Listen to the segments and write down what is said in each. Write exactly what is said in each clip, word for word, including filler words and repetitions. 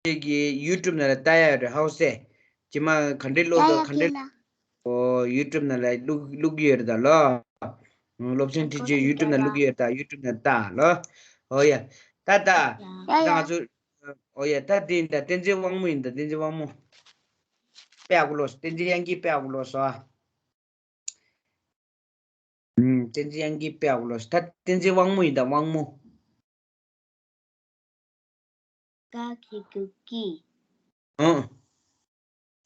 ཁྱེད་ཀྱིས་ཡུ་ཊུབ་ནང་ལ་ལྟ་ཡ་རེད། ཧའོ་སེ། ཇི་མ་ག་འདྲས་ཀློག་འདུག་ག་འདྲས། ཨོ་ཡུ་ཊུབ་ནང་ལ་བླུག་བླུག་གི་ཡོད་རེད་ད་ལོ། སློབ་ཆེན་ཁྲིད་ཆེ་ཡུ་ཊུབ་ནང་བླུག་གི་ཡོད་རེད་ད། ཡུ་ཊུབ་ནང་ལྟ་ལོ། ཨོ་ཡ། ད་ད། ད་ང་ཚོ། ཨོ་ཡ། ད་འདི་ཡིན་ད། བསྟན་འཛིན་དབང་མོ་ཡིན་ད། བསྟན་འཛིན་དབང་མོ། དཔེ་ཡག་པོ་ཀློག་སོང་། བསྟན་འཛིན་དབྱངས་སྐྱིད། དཔེ་ཡག་པོ་ཀློག་སོང་ཨ། ཨུམ། བསྟན་འཛིན་དབྱངས་སྐྱིད་དཔེ་ཡག་པོ་ཀློག་སོང་། ད་བསྟན་འཛིན་དབང་མོ་ཡིན་ད། དབང་མོ། ཀ་གི་གུ་ཀི། ཨང་།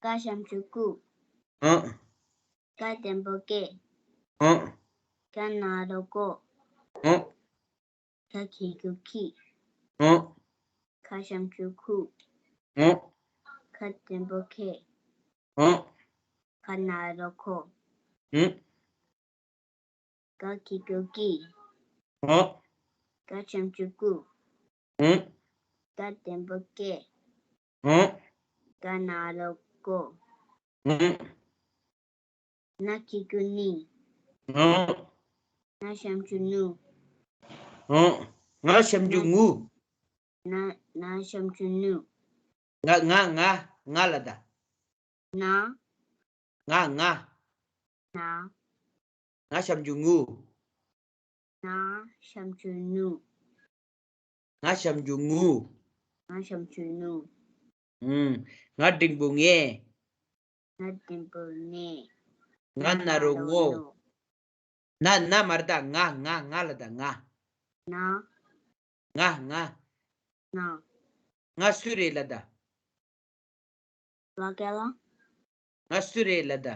ཀ་ཞབས་ཀྱུ་ཀུ། ཨང་། ཀ་ལྡེམ་པོ་ཀེ། ཨང་། ཀ་ན་རོ་ཀོ། ཨང་། ཁ་གི་གུ་ཁི། ཨང་། ཁ་ཞབས་ཀྱུ་ཁུ། ཨང་། ཁ་ལྡེམ་པོ་ཁེ། ཨང་། ཁ་ན་རོ་ཁོ། ཨང་། ཀ་གི་གུ་ཀི། ཨང་། ཀ་ཞབས་ཀྱུ་ཀུ། ཨང་། ཀ་ལྡེམ་པོ་ཀེ། ཨང་། ཀ་ན་རོ་ཀོ། ཨང་། ན་གི་གུ་ནི། ཨང་། ན་ཞབས་ཀྱུ་ནུ། ཨང་། ང་ཞབས་ཀྱུ་ན་ངུ། ན་ན་ཞབས་ཀྱུ་ནུ། ང་ང་ང་ང་ལ་ད། ན། ང་ང་། ན། ང་ཞབས་ཀྱུ་ངུ། ན་ཞབས་ཀྱུ་ནུ། ང་ཞབས་ཀྱུ་ངུ། ང་ཞབས་ཀྱུ་ནུ། ཨུམ། ང་འགྲེང་བུ་ངེ། ང་འགྲེང་བུ་ངེ། ང་ན་རོ་ངོ། ན་ན་མ་རེད་ད། ང་ང་ང་ལ་ད། ང་། ན། ང་ང་། ན། ང་སུ་རེད་ལ་ད། ལ་སྐད་ལ། ང་སུ་རེད་ལ་ད།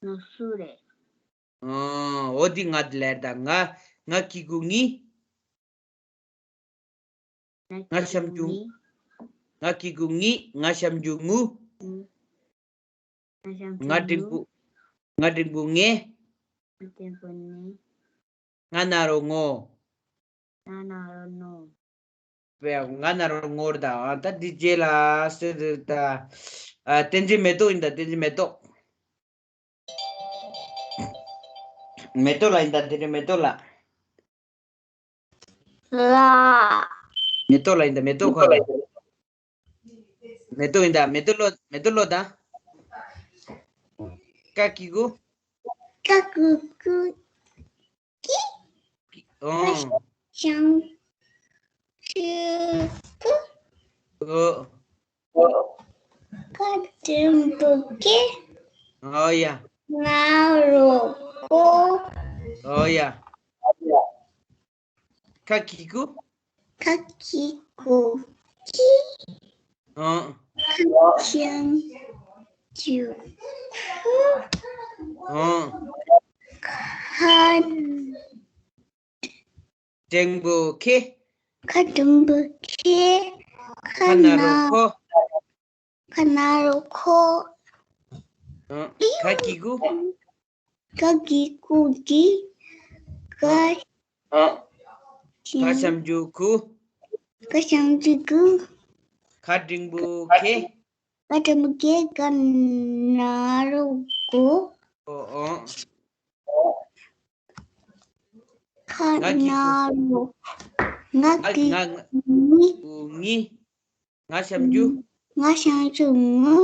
ང་སུ་རེད། ཨོ་འོ་འདི་ང་འདི་ལ་ད། ང་ང་གི་གུ་ངི། ང་ཞབས་ཀྱུ། ང་གི་གུ་ངི། ང་ཞབས་ཀྱུ་ངུ། ང་འགྲེང་བུ། ང་འགྲེང་བུ་ངེ། ང་ན་རོ་ངོ། ང་ན་རོ་ནོ། ང་ན་རོ་ངོ་རེད་ད། ཨ་ད་འདི་རྗེས་ལ་སེ་རེད་ད། ཨ་བསྟན་འཛིན་མེ་ཏོག་ཡིན་ད། བསྟན་འཛིན་མེ་ཏོག། མེ་ཏོག་ལ་ཡིན་ད། བསྟན་འཛིན་མེ་ཏོག་ལ། ལ། མེ་ཏོག་ལ་ཡིན་ད། མེ་ཏོག་ཁོ་ལ། མེ་ཏོག་ཡིན་ད། མེ་ཏོག་ཀློག་མེ་ཏོག་ཀློག་ད། ཀ་གི་གུ། ཀ་གི་གུ། ཀི། ཨོ། ཞབས་ཀྱུ་ཀུ། ཨོ། ཀ་ལྡེམ་པོ་ཀེ། ཨོ་ཡ། ན་རོ་ཀོ། ཨོ་ཡ། ཁ་གི་གུ། ཁ་གི་གུ་ཁི། ཨང་། ཁ་ཞབས་ཀྱུ་ཁུ། ཨང་། ཁ་འགྲེང་བུ་ཁེ། ཁ་འགྲེང་བུ་ཁེ། ཁ་ན་རོ་ཁོ། ཁ་ན་རོ་ཁོ། ཨང་། ཁ་གི་གུ། ཁ་གི་གུ་གི། ཁ། ཨང་། ཁ་ཞབས་ཀྱུ་ཁུ། ཁ་ཞབས་ཀྱུ་ཁུ། ཁ་འགྲེང་བུ་ཁེ། ཁ་འགྲེང་བུ་ཁེ། ཁ་ན་རོ་ཀོ། ཨོ་ཨོ། ཁ་ན་རོ། ང་གི་གུ་ངི། ང་ཞབས་ཀྱུ། ང་ཞབས་ཀྱུ་ངུ།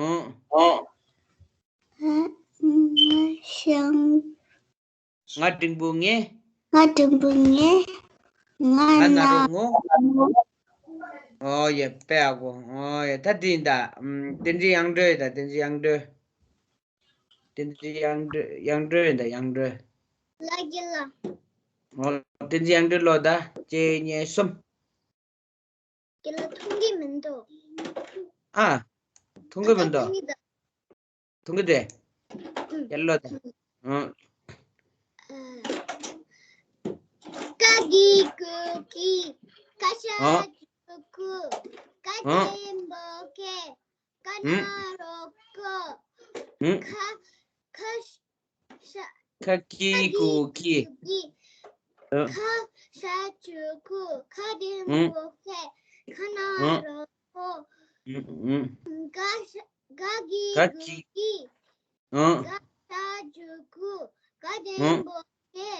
ཨང་། ང་ཞབས། ང་འགྲེང་བུ་ངེ། ང་འགྲེང་བུ་ངེ། ང་ང་ན་རོ་ངོ། ཨོ་ཡ། དཔེ་ཡག་པོ། ཨོ་ཡ། ད་འདི་ཡིན་ད། ཨམ། བསྟན་འཛིན་དབྱངས་སྒྲོལ་ཡིན་ད། བསྟན་འཛིན་དབྱངས་སྒྲོལ། བསྟན་འཛིན་དབྱངས་སྒྲོལ། དབྱངས་སྒྲོལ་ཡིན་ད། དབྱངས་སྒྲོལ། ལ་རྒྱ་ལ། ཨོ། བསྟན་འཛིན་དབྱངས་སྒྲོལ་ཀློག་ད། གཅིག་གཉིས་གསུམ། རྒན་ལགས་མཐོང་གི་མི་འདུག་ཨ། མཐོང་གི་མི་འདུག་མཐོང་གི་རེད། ཨུ། ཡར་ཀློག་དང་། ཨང་། ཀ་གི་གུ་ཀི། ཁ་ཞབས་ཀྱུ་ཁུ། ཁ་ལྡེམ་པོ་ཁེ། ཁ་ན་རོ་ཁོ། ཨུ། ཁ། ཁ། ཤ། ཁ་གི་གུ་ཁི། ཨུ། ཁ་ཞབས་ཀྱུ་ཁུ། ཁ་ལྡེམ་པོ་ཁེ། ཁ་ན་རོ་ཁོ། ཨུ། ཨུ། ཀ་ཞ། ཀ་གི་གུ་ཀི། ཨུ། ཁ་ཞབས་ཀྱུ་ཁུ། ཁ་ལྡེམ་པོ་ཁེ།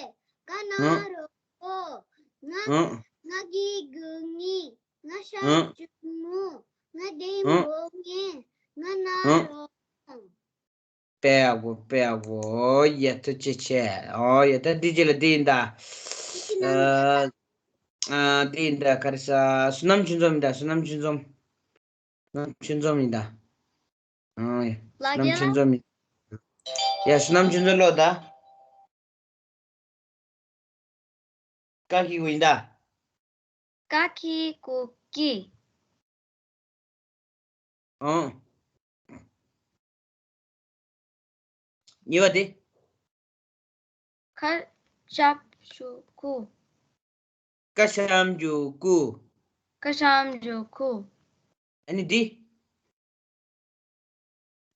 ཁ་ན་རོ་ཁོ། ང་། ང་གི་གུ་ངི། ང་ཧྲ་ཨང་ཇུ་མོ། ང་ལྡིང་ཨང་མོ་ངེ། ང་ན་ཨང་རོ། དཔེ་ཡག་པོ། དཔེ་ཡག་པོ། ཨོ་ཡ། ཐུགས་རྗེ་ཆེ། ཨོ་ཡ། ད་འདི་རྗེས་ལ་འདི་ཡིན་ད། ཨ་ཨ་འདི་ཡིན་ད། ག་རེ་ཟ། བསོད་ནམས་ཆོས་འཛོམས་ཡིན་ད། བསོད་ནམས་ཆོས་འཛོམས། བསོད་ནམས་ཆོས་འཛོམས་ཡིན་ད། ཨོ་ཡ། བསོད་ལགས་ཀྱི་ནམས་ཆོས་འཛོམས་ཡིན། ཡ། བསོད་ནམས་ཆོས་འཛོམས་ལོ་ད། ཀ་གི་གུ་ཡིན་ད། ཀ་གི་གུ་ཀི། ཨང་། གཉིས་པ་དེ། ཁ་ཞབས་ཀྱུ་ཁུ། ཀ་ཞབས་ཀྱུ་ཀུ། ཀ་ཞབས་ཀྱུ་ཁུ། ཨ་ནི་འདི།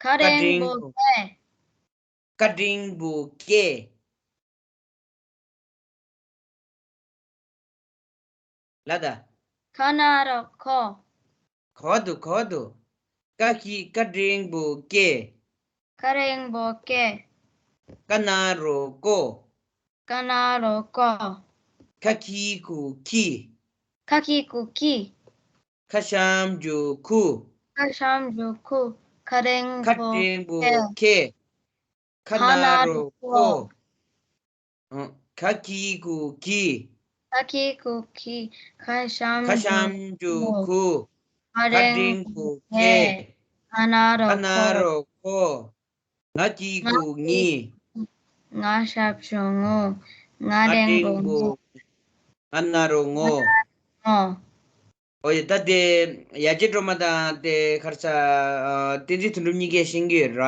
ཁ་འགྲེང་བུ་ཀེ། ཁ་འགྲེང་བུ་ཀེ། ལ་ད། ཁ་ན་རོ་ཁོ། གོ་འདུག་གོ་འདུག་ཀ་གི་ཀ་འགྲེང་བུ་ཀེ། ཀ་འགྲེང་བུ་ཀེ། ཀ་ན་རོ་ཀོ། ཀ་ན་རོ་ཀོ། ཁ་གི་གུ་ཁི། ཁ་གི་གུ་ཁི། ཁ་ཞབས་ཀྱུ་ཁུ། ཁ་ཞབས་ཀྱུ་ཁུ། ཁ་འགྲེང་བུ་ཁ་འགྲེང་བུ་ཁེ། ཁ་ན་རོ་ཀོ། ཨ། ཁ་གི་གུ་ཀི། ཁ་གི་གུ་ཀི། ཁ་ཞབས་ཁ་ཞབས་ཀྱུ་ཁུ། ཁ་འགྲེང་བུ་ཀེ། ཁ་ན་རོ་ཁ་ན་རོ་ཁོ། ང་གི་གུ་ངི། ང་ཞབས་ཀྱུ་ངུ། ང་འགྲེང་བུ་ངི། ང་ན་རོ་ངོ། ངོ། ཨོ་ཡ། ད་དེ་ཡ་གྱལ་སྒྲོལ་མ་དང་དེ་ག་རེ་ཟ། ཨ། བསྟན་འཛིན་དོན་གྲུབ་གཉིས་ཀས་ཤེས་ཀྱི་ཡོད་རེད་བ།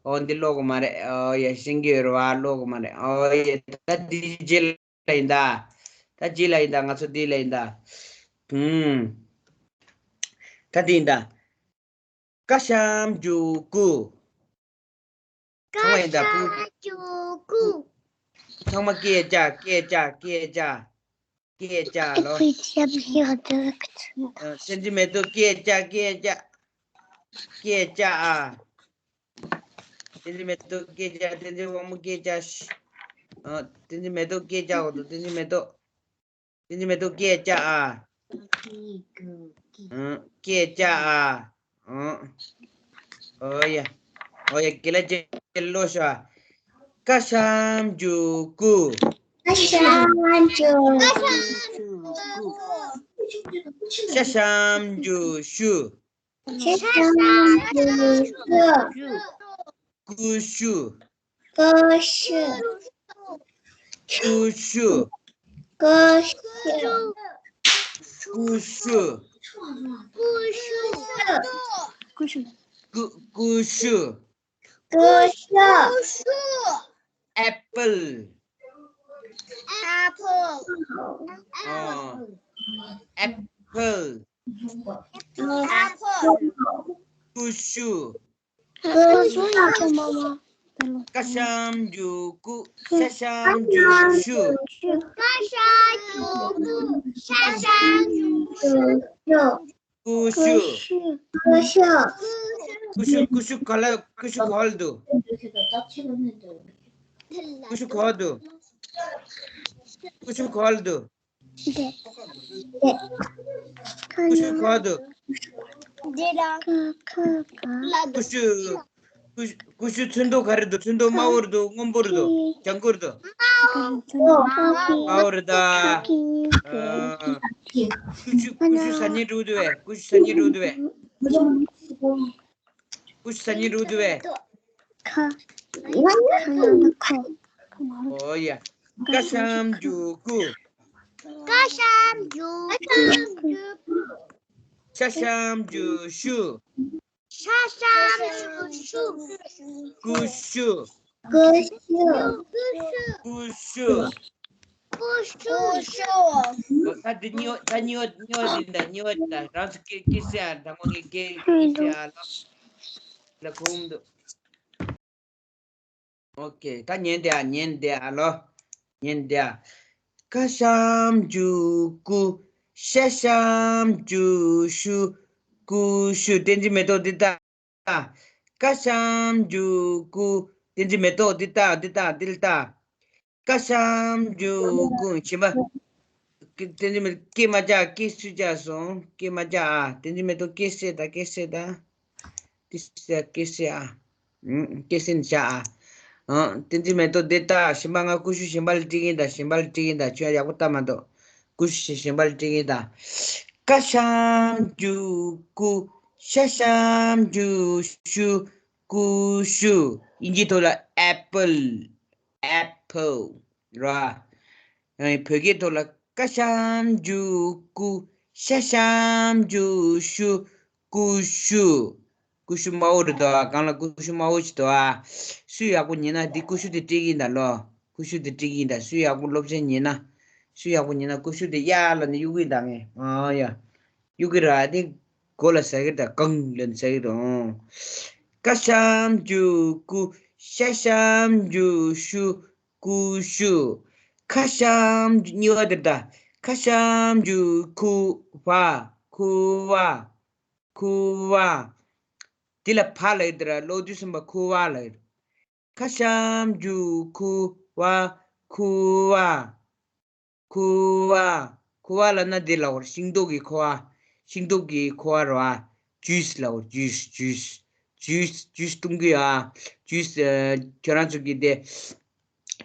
ཨོ་འདི་ཀློག་གི་མ་རེད། ཨོ་ཡ། ཤེས་ཀྱི་ཡོད་རེད་བ། ཀློག་གི་མ་རེད། ཨོ་ཡ། ད་འདི་རྗེས་ལ་ཡིན་ད། ད་རྗེས་ལ་ཡིན་ད། ང་ཚོ་འདི་ལ་ཡིན་ད། ཧུམ། ད་འདི་ཡིན་ད། ཀ་ཞབས་ཀྱུ་ཀུ། ཚང་མ་ཡིན་ད། ཀུ། ཀུ། ཚང་མ་སྐད་རྒྱག་སྐད་རྒྱག་སྐད་རྒྱག་སྐད་རྒྱག་ལོ། ཨ། བསྟན་འཛིན་མེ་ཏོག་སྐད་རྒྱག་སྐད་རྒྱག་སྐད་རྒྱག་ཨ། བསྟན་འཛིན་མེ་ཏོག་སྐད་རྒྱག་བསྟན་འཛིན་དབང་མོ་སྐད་རྒྱག་ཨ། བསྟན་འཛིན་མེ་ཏོག་སྐད་རྒྱག་འོ་དོ། བསྟན་འཛིན་མེ་ཏོག་བསྟན་འཛིན་མེ་ཏོག་སྐད་རྒྱག་ཨ། ཨ། སྐད་རྒྱག་ཨ། ཨ། ཨོ་ཡ། ཨོ་ཡ། དགེ་ལགས་ལོ་ཤ། ཀ་ཞབས་ཀྱུ་ཀུ། ཀ་ཞབས་ཀྱུ་ཀུ། ཤ་ཞབས་ཀྱུ་ཤུ། ཤ་ཞབས་ཀྱུ་ཤུ། ཀུ་ཤུ། ཀུ་ཤུ། ཀུ་ཤུ། ཀུ་ཤུ། ཀུ་ཤུ། ཀུ་ཤུ། ཀུ་ཤུ། ཀུ་ཤུ། ཀུ་ཤུ། ཨེ་པལ། ཨ། ཨེ་པལ། ཀུ་ཤུ། ཀ་ཞབས་ཀྱུ་ཀུ། ཤ་ཞབས་ཀྱུ་ཤུ། ཀ་ཞབས་ཀྱུ་ཀུ། ཤ་ཞབས་ཀྱུ་ཤུ། ཀུ་ཤུ། ཀུ་ཤུ། ཀུ་ཤུ། ཀུ་ཤུ་ག་ལ། ཀུ་ཤུ་ག་ལ་འདུག་ཀུ་ཤུ་ག་ལ་འདུག་ཀུ་ཤུ་ག་ལ་འདུག་ཀུ་ཤུ་ག་ལ་འདུག་ཀུ་ཤུ། ཀུ་ཤུ། ཀུ་ཤུ་ཚོན་མདོག་ག་རེ་འདུག་ཚོན་མདོག་དམར་པོ་རེད་འདུག་སྔོན་པོ་རེད་འདུག་ལྗང་གུ་རེད་འདུག་དམར་པོ་རེད་ད། ཨ། ཀུ་ཤུ། ཀུ་ཤུ་ཟ་སྙིང་འདོད་འདུག་པས། ཀུ་ཤུ་ཟ་སྙིང་འདོད་འདུག་པས། ཀུ་ཤུ་ཟ་སྙིང་འདོད་འདུག་པས། ཁ། ཁ་ཡང་ན་ཁོ། ཨོ་ཡ། ཀ་ཞབས་ཀྱུ་ཀུ། ཀ་ཞབས་ཀྱུ་ཀུ། ཤ་ཞབས་ཀྱུ་ཤུ། ཤ་ཞབས་ཀྱུ་ཤུ། ཀུ་ཤུ། ཀུ་ཤུ། ཀུ་ཤུ། ཀུ་ཤུ། ད་འདི་གཉིས་པ། ད་གཉིས་པ། གཉིས་པ་འདི་འདྲ། གཉིས་པ་འདི་འདྲ། རང་ཚོ་སྐད་སྐད་ཟེར་ཨ། དང་པོ་ངས་སྐད་སྐད་ཟེར་ཨ་ལོ། ལ་ཁུངས་འདུག་ཨོ་ཀེ། ད་ཉན་དེ་ཨ། ཉན་དེ་ཨ་ལོ། ཉན་དེ་ཨ། ཀ་ཞབས་ཀྱུ་ཀུ། ཤ་ཞབས་ཀྱུ་ཤུ། ཀུ་ཤུ། བསྟན་འཛིན་མེ་ཏོག་འདི་ལྟ། ཀ་ཞབས་ཀྱུ་ཀུ། བསྟན་འཛིན་མེ་ཏོག་འདི་ལྟ། འདི་ལྟ། འདི་ལྟ། ཀ་ཞབས་ཀྱུ་ཀུ། ཕྱི་མ། ཀ་ ཏིན་ཏིན་མེ་ཏོག་སྐད་མ་རྒྱག་སྐད་སུས་རྒྱག་སོང་། སྐད་མ་རྒྱག་ཨ། ཏིན་ཏིན་མེ་ཏོག་སྐད་སེ་ད་སྐད་སེ་ད། ཏི་སེ་སྐད་སེ་ཨ། ཨུམ། སྐད་སེ་ནི་བྱ་ཨ། ཨ། ཏིན་ཏིན་མེ་ཏོག་འདི་ལྟ། གཞན་པ་ང་ཀུ་ཤུ་གཞན་པ་ལ་སྤྲད་ཀྱིན་ད། གཞན་པ་ལ་སྤྲད་ཀྱིན་ད། ཁྱོད་ཡག་པོ་ལྟ་མ་འདུག་ཀུ་ཤུ་གཞན་པ་ལ་སྤྲད་ཀྱིན་ད། ཀ་ཤམ་གུ་ཀུ། ཤ་ཤམ་གུ་ཤུ། ཀུ་ཤུ། དབྱིན་ཇིའི་ཐོག་ལ་apple, apple ར། ཨ་ནི་བོད་སྐད་ཐོག་ལ་ཀ་ཤམ་གུ་ཀུ། ཤ་ཤམ་གུ་ཤུ། ཀུ་ཤུ། ཀུ་ཤུ་དམར་པོ་རེད་དོ། སྒང་ལ་ཀུ་ཤུ་དམར་པོ་ཞིག་འདུག་ཨ། སུས་ཡག་པོ་ཉན་ན་འདི་ཀུ་ཤུ་དེ་སྤྲད་ཀྱིན་ད་ལོ། ཀུ་ཤུ་དེ་སྤྲད་ཀྱིན་ད། སུས་ཡག་པོ་སློབ་ཚན་ཉན་ན། སུས་ཡག་པོ་ཉན་ན་ཀུ་ཤུ་དེ་གཡར་ལ་ནི་གཡུག་གིན་ད་ངས། ཨ་ཡ། གཡུག་གི་ར་དེ། མགོ་ལ་ཟ་གི་ད། གང་ལ་ཟ་གི་ད། ཀ་ཤམ་གུ་ཀུ། ཤ་ཤམ་གུ་ཤུ། ཀུ་ཤུ། ཁ་ཤམ་གཉིས་པ་དེ་ད། ཁ་ཤམ་གུ་ཁུ། བ། ཁུ་བ། ཁུ་བ། དེ་ལ་བ་ལ་ཡོད་དེ་ར། ལོ་དུས་གསུམ་པ་ཁུ་བ་ལ་ཡོད། ཁ་ཤམ་གུ་ཁུ། བ། ཁུ་བ། ཁུ་བ། ཁུ་བ་ལབ་ན་དེ་ལབ་དགོས་རེད། ཤིང་ཏོག་གི་ཁུ་བ། ཤིང་ཏོག་གི་ཁུ་བ་རེད་བ། ཇུས་ལབ་དགོས་རེད། ཇུས། ཇུས། ཇུས། ཇུས་བཏུང་གི་ཡོད་ཨ། ཇུས། ཨ། ཁྱོད་རང་ཚོ་གི་དེ།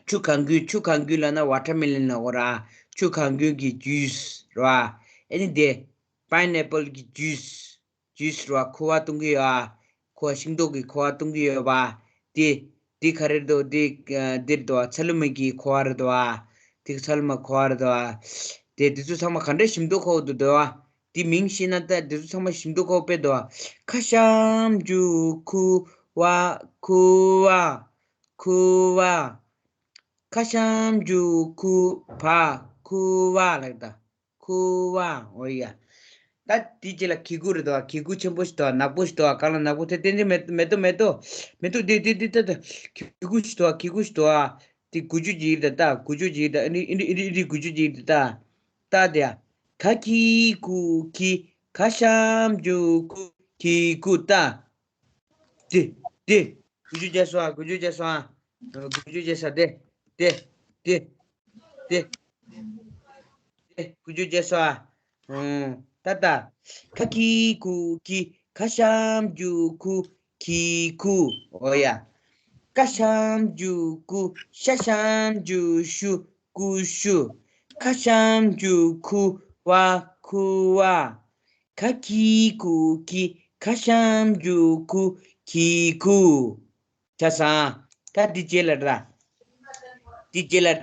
ཆུ་གང་གུན། ཆུ་གང་གུན་ལབ་ན་ཝ་ཊར་མེ་ལོན་ལབ་དགོས་རེད་ཨ། ཆུ་གང་གུན་གྱི་ཇུས་རེད་བ། ཨ་ནི་དེ། པའིན་ཨེ་པལ་གྱི་ཇུས། ཇུས་རེད་བ། ཁུ་བ་བཏུང་གི་ཡོད་ཨ། ཁུ་བ། ཤིང་ཏོག་གི་ཁུ་བ་བཏུང་གི་ཡོད་པ། དེ། དེ་ག་རེ་རེད་དོ། དེ། ཨ། དེ་རེད་དོ། ཚ་ལུ་མ་གི་ཁུ་བ་རེད་དོ། དེ་ཚ་ལུ་མ་ཁུ་བ་རེད་དོ། དེ། དེ་ཚོ་ཚང་མ་ག་འདྲ་ཞིམ་མདོག་ཁ་པོ་འདུག་དོ། དེ་མིང་ཤེས་ན་ད་དེ་ཚོ་ཚང་མ་ཞིམ་མདོག་ཁ་པོ་དཔེ་འདུག་ཁ་ཤམ་གུ་ཁུ། བ། ཁུ་བ། ཁུ་བ། ཁ་ཤམ་གུ་ཁུ། བ། ཁུ་བ་ལབ་ད། ཁུ་བ། འོ་ཡ། ད་དེ་རྗེས་ལ་གི་གུ་རེད་དོ། གི་གུ་ཆེན་པོ་ཞིག་འདུག་ནག་པོ་ཞིག་འདུག་སྒང་ལ་ནག་པོ་དེ། ཏན་ཏན་མེ་མེ་ཏོག་མེ་ཏོག་མེ་ཏོག་དེ་དེ་དེ་ད་ད། གི་གུ་ཞིག་འདུག་གི་གུ་ཞིག་འདུག་དེ་དགུ་བཅུ་གྱི་ཡིག་ད་ད། དགུ་བཅུ་གྱི་ཡིག་ད། ཨ་ནི་ཨ་ནི་ཨ་ནི་དགུ་བཅུ་གྱི་ཡིག་ད་ད། ད་དེ་ཡ། ག་གི་གུ་གི། ག་ཤམ་གུ་ཁུ། གི་གུ་ད། དེ། དེ། དགུ་བཅུ་བྱས་སོང་ཨ། དགུ་བཅུ་བྱས་སོང་ཨ། དགུ་བཅུ་བྱས་ས། དེ། དེ། དེ། དེ། དེ། དགུ་བཅུ་བྱས་སོང་ཨ། ད་ད། ག་གི་གུ་གི། ག་ཤམ་གུ་ཁུ། གི་གུ། འོ་ཡ། ག་ཤམ་གུ་ཀུ། ཤ་ཤམ་གུ་ཤུ། ཀུ་ཤུ། ཁ་ཤམ་གུ་ཁུ། བ། ཁུ་བ། ག་གི་གུ་གི། ག་ཤམ་གུ་ཀུ། གི་གུ། ཆ་ཚང་། ད་འདི་རྗེས་ལ་ར། འདི་རྗེས་ལ་ར།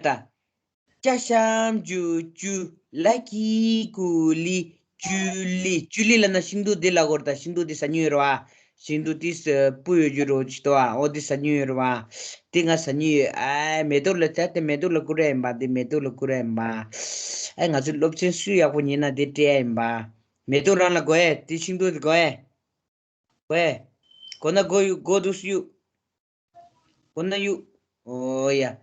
ཅ་ཤམ་ཅུ་ཅུ། ལ་གི་གུ་ལི། ཅུ་ལི། ཅུ་ལི་ལབ་ན་ཤིང་ཏོག་འདི་ལབ་དགོས་རེད་ད། ཤིང་ཏོག་འདི་ཟ་མྱོང་ཡོད་རེད་བ། ཤིང་ཏོག་འདི་ས་སྤུ་ཡོད་རྒྱུ་རོ་ཅིག་ཏོ་ཨ། འོ་འདི་ཟ་མྱོང་ཡོད་རེད་བ། འདི་ང་ཟ་མྱོང་ཡོད། ཨ། མེ་ཏོག་ལ་ད་དེ་མེ་ཏོག་ལ་བསྐུར་ཡ་ཡིན་པ། འདི་མེ་ཏོག་ལ་བསྐུར་ཡ་ཡིན་པ། ཨ། ང་ཚོ་སློབ་ཚན་སུ་ཡག་པོ་ཉན་ན་དེ་སྤྲད་ཡ་ཡིན་པ། མེ་ཏོག་རང་ལ་དགོས་ཨེ། དེ་ཤིང་ཏོག་འདི་དགོས་ཨེ། དགོས་ཨེ། དགོས་ན་དགོས་ཡུ། དགོས་འདུག་སུ་ཡུ། དགོས་ན་ཡུ། འོ་ཡ།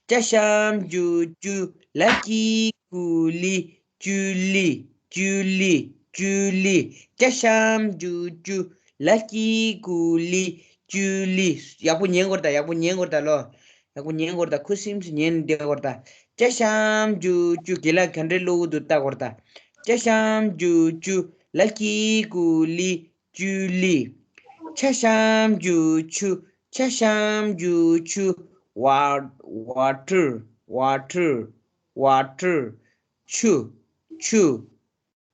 ཅ་ཤམ་ཅུ་ཅུ། ལ་གི་གུ་ལི། ཅུ་ལི། ཅུ་ལི། ཅུ་ལི། ཅ་ཤམ་ཅུ་ཅུ། ལ་གི་གུ་ལི། ཅུ་ལི། ཡག་པོ་ཉན་དགོས་རེད་ད། ཡག་པོ་ཉན་དགོས་རེད་ད་ལོ། ཡག་པོ་ཉན་དགོས་རེད་ད། ཁུ་སིམ་སིམ་ཉན་བསྡད་དགོས་རེད་ད། ཅ་ཤམ་ཅུ་ཅུ། རྒན་ལགས་ག་འདྲའི་བློ་འུ་ཐུག་ལྟ་དགོས་རེད་ད། ཅ་ཤམ་ཅུ་ཅུ། ལ་གི་གུ་ལི། ཅུ་ལི། ཆ་ཤམ་ཅུ་ཆུ། ཆ་ཤམ་ཅུ་ཆུ། ཝ། ཝ་ཊར། ཝ་ཊར། ཝ་ཊར། ཆུ། ཆུ།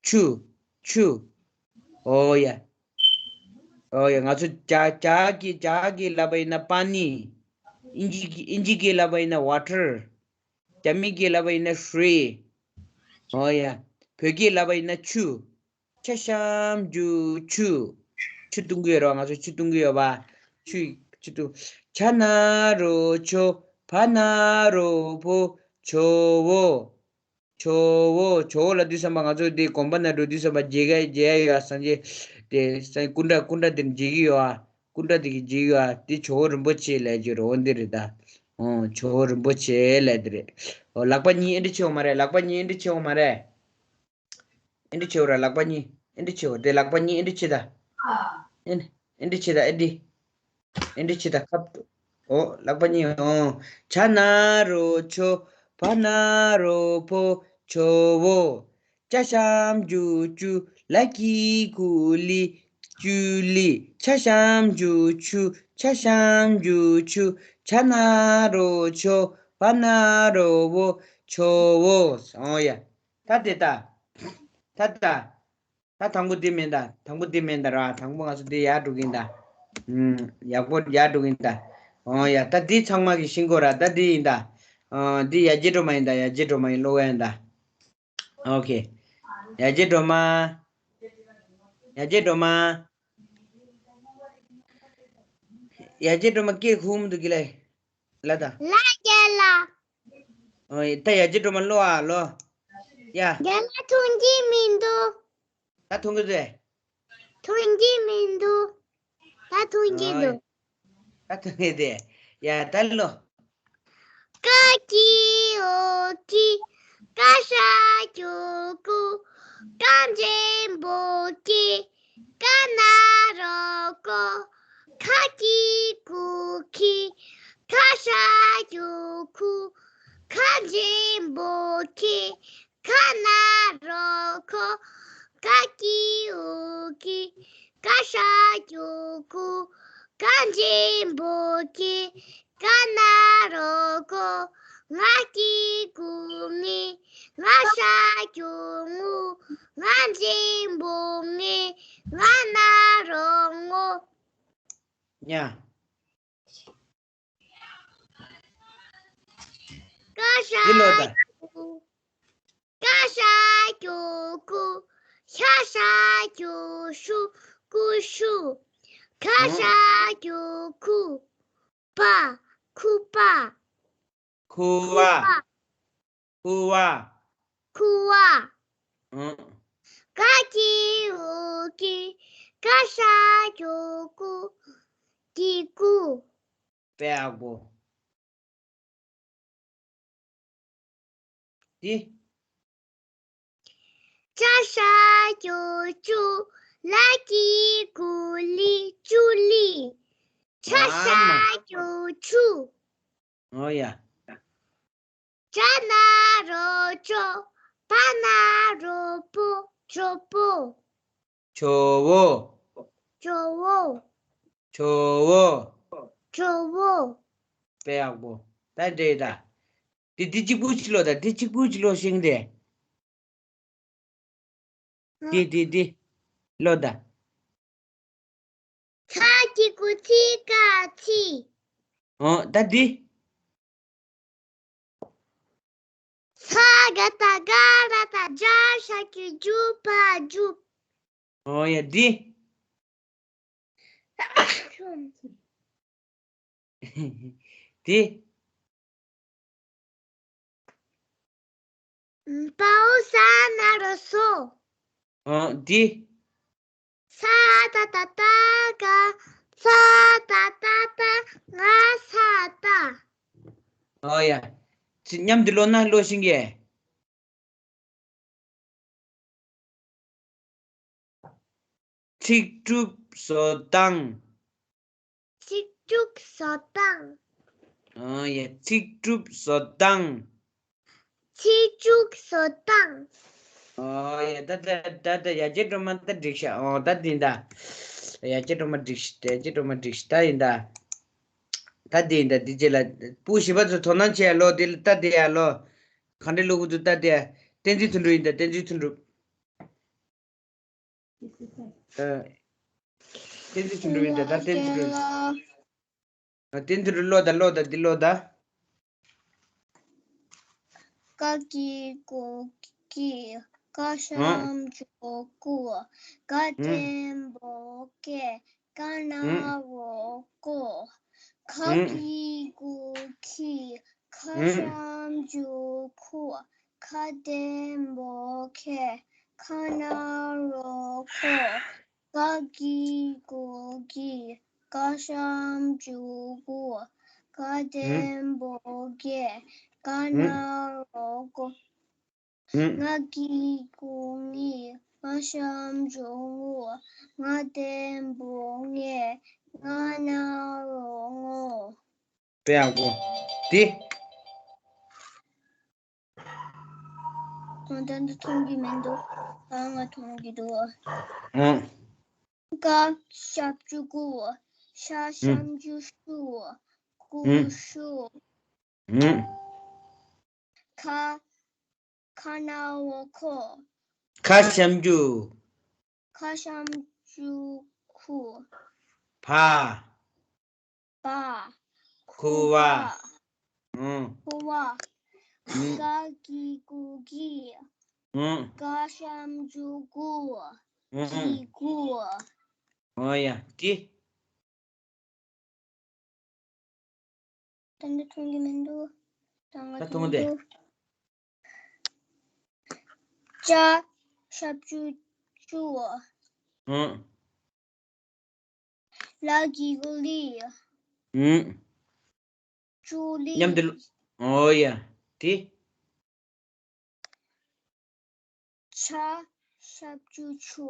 ཆུ། ཆུ། འོ་ཡ། འོ་ཡ། ང་ཚོ་རྒྱ། རྒྱ་གི། རྒྱ་གི་ལབ་པ་ཡིན་ན་པ་ནི། དབྱིན་ཇི་གི། དབྱིན་ཇི་གི་ལབ་པ་ཡིན་ན་ཝ་ཊར། རྒྱ་མི་གི་ལབ་པ་ཡིན་ན་ཧྲི། འོ་ཡ། བོད་སྐད་ལབ་པ་ཡིན་ན་ཆུ། ཆ་ཤམ་ཅུ་ཆུ། ཆུ་བཏུང་གི་ཡོད་རེད་བ། ང་ཚོ་ཆུ་བཏུང་གི་ཡོད་པ། ཆུ། ཆུ་བཏུང་། ཆ་ན་རོ་ཆོ། བ་ན་རོ་བོ། ཇོ་བོ། ཇོ་བོ། ཇོ་བོ་ལབ་དུས་ཙམ་པ་ང་ཚོ་དེ་དགོན་པ་ནང་འགྲོ་དུས་ཙམ་པ་མཇལ་ག་མཇལ་ཡ་ཡོད་ཨ། སངས་རྒྱས་དེ་སྐུ་འདྲ། སྐུ་འདྲ་དེ་མཇལ་གི་ཡོད་ཨ། སྐུ་འདྲ་དེ་གི་མཇལ་ཡོད་ཨ། དེ་ཇོ་བོ་རིན་པོ་ཆེ་ལབ་ཀྱི་རེད། འོ་འདི་རེད་ད། འོ་ཇོ་བོ་རིན་པོ་ཆེ་ལབ་དེ་རེད། འོ་ལག་པ་གཉིས་ཨེ་འདྲ་བྱེད་འོ་མ་རེད། ལག་པ་གཉིས་ཨེ་འདྲ་བྱེད་འོ་མ་རེད། ཨེ་འདྲ་བྱེད་འོ་ར། ལག་པ་གཉིས་ཨེ་འདྲ་བྱེད་འོ། དེ་ལག་པ་གཉིས་ཨེ་འདྲ་བྱེད་ད། ཨེ་ཨེ་འདྲ་བྱེད་ད། ཨེ་འདྲ། ཨེ་འདྲ་བྱེད་ད། ཁབ་ཏུ། འོ་ལག་པ་གཉིས། འོ། ཇ་ན་རོ་ཇོ། བ་ན་རོ་བོ། ཇོ་བོ། ཅ་ཞབས་ཀྱུ་ཅུ། ལ་གི་གུ་ལི། ཅུ་ལི། ཆ་ཞབས་ཀྱུ་ཆུ། ཆ་ཞབས་ཀྱུ་ཆུ། ཇ་ན་རོ་ཇོ། བ་ན་རོ་བོ། ཇོ་བོ། ཨོ་ཡ། ད་དེ་ད། ད་ད། ད་དང་པོ་འདི་མིན་ད། དང་པོ་འདི་མིན་ད་ར། དང་པོ་ང་ཚོ་འདི་ཡར་འགྲོ་གིན་ད། ཨུམ། ཡག་པོ་ཡར་འགྲོ་གིན་ད། ཨོ་ཡ། ད་འདི་ཚང་མ་གི་ཤིང་གོ་ར། ད་འདི་ཡིན་ད། ཨ། འདི་ཡ་གྱལ་སྒྲོལ་མ་ཡིན་ད། ཡ་གྱལ་སྒྲོལ་མ་ཡིན། ཀློག་ཡ་ཡིན་ད། ཨོ་ཁེ། ཡ་གྱལ་སྒྲོལ་མ། ཡ་གྱལ་སྒྲོལ་མ། ཡ་གྱལ་སྒྲོལ་མ་སྐད་ཁུག་མི་འདུག་གི་ལེ། ལ་ད། ལ་རྒན་ལགས། ཨོ་ད་ཡ་གྱལ་སྒྲོལ་མ་ཀློག་ཨ་ཀློག་ཡ། རྒན་ལགས་མཐོང་གི་མི་འདུག་ད་མཐོང་གི་རེད། མཐོང་གི་མི་འདུག་ད་མཐོང་གི་འདུག་ད་མཐོང་གི་རེད། ཡ་ད་ཀློག་ཀ་གི་འོག་གི། ཀ་ཞབས་ཀྱུ་ཀུ། ཀ་འགྲེང་བུ་ཀི། ཀ་ན་རོ་ཀོ། ཁ་གི་གུ་ཁི། ཁ་ཞབས་ཀྱུ་ཁུ། ཁ་འགྲེང་བུ་ཁི། ཁ་ན་རོ་ཁོ། ཀ་གི་འོག་གི། ཀ་ཞབས་ཀྱུ་ཀུ། ཀ་འགྲེང་བུ་ཀི། ཀ་ན་རོ་ཀོ། ང་གི་གུ་ངི། ང་ཞབས་ཀྱུ་ངུ། ང་འགྲེང་བུ་ངེ། ང་ན་རོ་ངོ། ཉ། ཀ་ཞབས་ཀྱུ། ཀ་ཞབས་ཀྱུ་ཀུ། ཤ་ཞབས་ཀྱུ་ཤུ། ཀུ་ཤུ། ཁ་ཞབས་ཀྱུ་ཁུ། པ། ཁུ་པ། ཁུ་བ། ཁུ་བ། ཁུ་བ། ཨང་། ཀ་གི་འོག་གི། ཀ་ཞབས་ཀྱུ་ཀུ། གི་ཀུ། དཔེ་ཡག་པོ། འདི། ཅ་ཞབས་ཀྱུ་ཅུ། ལ་གི་གུ་ལི། ཅུ་ལི། ཆ་ཨ་མ། ཞབས་ཀྱུ་ཆུ། ཨོ་ཡ། ཇ་ན་རོ་ཇོ། བ་ན་རོ་བོ། ཇོ་བོ། ཇོ་བོ། ཇོ་བོ། ཇོ་བོ། ཇོ་བོ། དཔེ་ཡག་པོ། ད་འདྲེ་ད། འདི་འདི་གཅིག་པུ་ཅིག་ཀློག་ད། འདི་གཅིག་པུ་ཅིག་ཀློག་ཤིང་དེ། འདི་འདི་འདི། ཀློག་ད། ཚ་གི་གུ་ཚི་ཀ་ཚི། ཨོ་ད་འདི། ཚ་ག་བཏགས་ག་ར་བཏགས་གྲ་ཞབས་ཀྱུ་གྲུ། བ་གྲུབ། ཨོ་ཡ་འདི། འདི། བའོ་ས་ན་རོ་སོ། ཨོ་འདི། ས་ཏ་བཏགས་སྟ་ག་ས་ཏ་བཏགས་སྟ། ང་ས་ཏ། ཨོ་ཡ། ཅི་མཉམ་དུ་ཀློག་ན་ཀློག་ཤིང་གེ། ཚིག་གྲུབ་བཟོ་སྟངས། ཚིག་གྲུབ་བཟོ་སྟངས། ཨོ་ཡ། ཚིག་གྲུབ་བཟོ་སྟངས། ཚིག་གྲུབ་བཟོ་སྟངས། ཨོ་ཡ། ད་ད་ད་ད་ཡ་གྱལ་སྒྲོལ་མ་ད་འགྲིག་ཤག་ཨོ་ད་འདི་ད། ཡ་གྱལ་སྒྲོལ་མ་འགྲིག་ཤག་ཡ་གྱལ་སྒྲོལ་མ་འགྲིག་ཤག་ད་ཡིན་ད། ད་འདི་ཡིན་ད། འདི་རྗེས་ལ་སྤུ་བཞི་པ་ཚོ་དོ་སྣང་བྱེད་ཡ་ཀློག་འདི་ལ་ད་འདི་ཡ་ཀློག་གང་འདྲ་ཀློག་གི་འདུག་ད་འདི་ཡ། བསྟན་འཛིན་དོན་གྲུབ་ཡིན་ད། བསྟན་འཛིན་དོན་གྲུབ། ཨ། བསྟན་འཛིན་དོན་གྲུབ་ཡིན་ད། ད་བསྟན་འཛིན་དོན་གྲུབ། ཨ། བསྟན་འཛིན་དོན་གྲུབ་ཀློག་ད། ཀློག་ད། འདི་ཀློག་ད། ཀ་གི་གུ་གི། ཀ་ཨ། ཞབས་ཀྱུ་ཀུ། ཀ་ཨ། འགྲེང་བུ་ཀེ། ཀ་ན་ཨ། རོ་ཀོ། ཁ་ཨ། གི་གུ་ཁི། ཁ་ཨ། ཞབས་ཀྱུ་ཁུ། ཁ་འགྲེང་བུ་ཁེ། ཁ་ན་རོ་ཁོ། ཀ་གི་གུ་གི། ཀ་ཞབས་ཀྱུ་ཀུ། ཀ་ཨ། འགྲེང་བུ་ཀེ། ཀ་ན་ཨ། རོ་ཀོ། ཨ། ང་གི་གུ་ངི། ང་ཞབས་ཀྱུ་ངུ། ང་འགྲེང་བུ་ངེ། ང་ན་རོ་ངོ། དཔེ་ཡག་པོ། འདི། ང་ད་འདི་མཐོང་གི་མི་འདུག་ཨ། ང་མཐོང་གི་འདུག་ཨང་། ཀ་ཞབས་ཀྱུ་ཀུ། ཤ་ཞབས་ཀྱུ་ཤུ། ཀུ་ཤུ། ཨང་། ཁ། ཁ་ན་བོ་ཁོ། ཁ་ཞབས་ཀྱུ། ཁ་ཞབས་ཀྱུ་ཁུ། ཕ། པ། ཁུ་བ། ཨང་། ཁུ་བ། ཨང་། ག་གི་གུ་གི། ཨང་། ག་ཞབས་ཀྱུ་གུ། ཨང་། གི་གུ། ཨོ་ཡ། ཏི། ད་འདི་མཐོང་གི་མི་འདུག་ད་ང་ད་མཐོང་གི་འདུག་ཅ་ཞབས་ཀྱུ་ཅུ། ཨང་། ལ་གི་གུ་ལི། ཨང་། ཅུ་ལི། མཉམ་དུ། ཨོ་ཡ། ཏི། ཆ་ཞབས་ཀྱུ་ཆུ།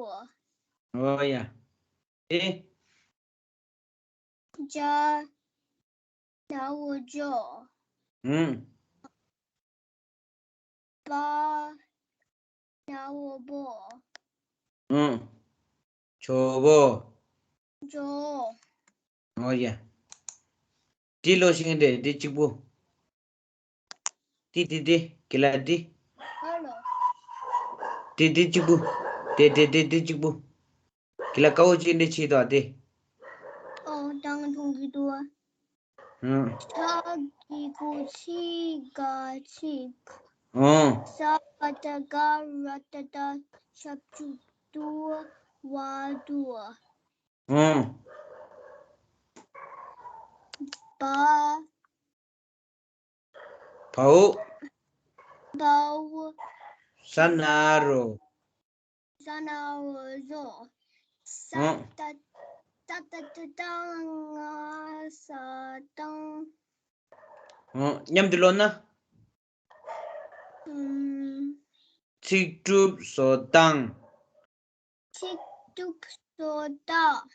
ཨོ་ཡ། ཏི། ཇ་ན་བོ་ཇོ། ཨང་། བ་ན་བོ་བོ། ཨང་། ཇོ་བོ། ཇོ། ཨོ་ཡ། ཏི་ལོ་ཤིང་འདྲེ་འདི་གཅིག་པུ། ཏི་ཏི་ཏི་གི་ལ་ཏི། ཨ་ལོ། ཏི་ཏི་གཅིག་པུ། ཏི་ཏི་ཏི་ཏི་གཅིག་པུ། གི་ལ་ཀ་བོ་ཅི་འདྲེ་ཆི་དོ་ཏི། ཨོ་དང་མཐོང་གི་འདུག་ཨ། ཧུམ། ཆ་གི་གུ་ཆི་ག་ཆིག་ཧུམ། ས་ག་བཏགས་སྒ་ར་བཏགས་སྒྲ་ཞབས་ཀྱུ་སྒྲུ་བ་སྒྲུ། ཧུམ། བ། བའོ། བའོ། ཟ་ན་རོ། ཟ་ན་རོ་ཟོ། ས་ཧུམ། ཏ་ཏ་ཏ་ཏ་ང་ས་ཏང་། ཧུམ། མཉམ་དུ་ཀློག་ན། ཨུམ། ཚིག་གྲུབ་བཟོ་སྟངས། ཚིག་གྲུབ་བཟོ་སྟངས།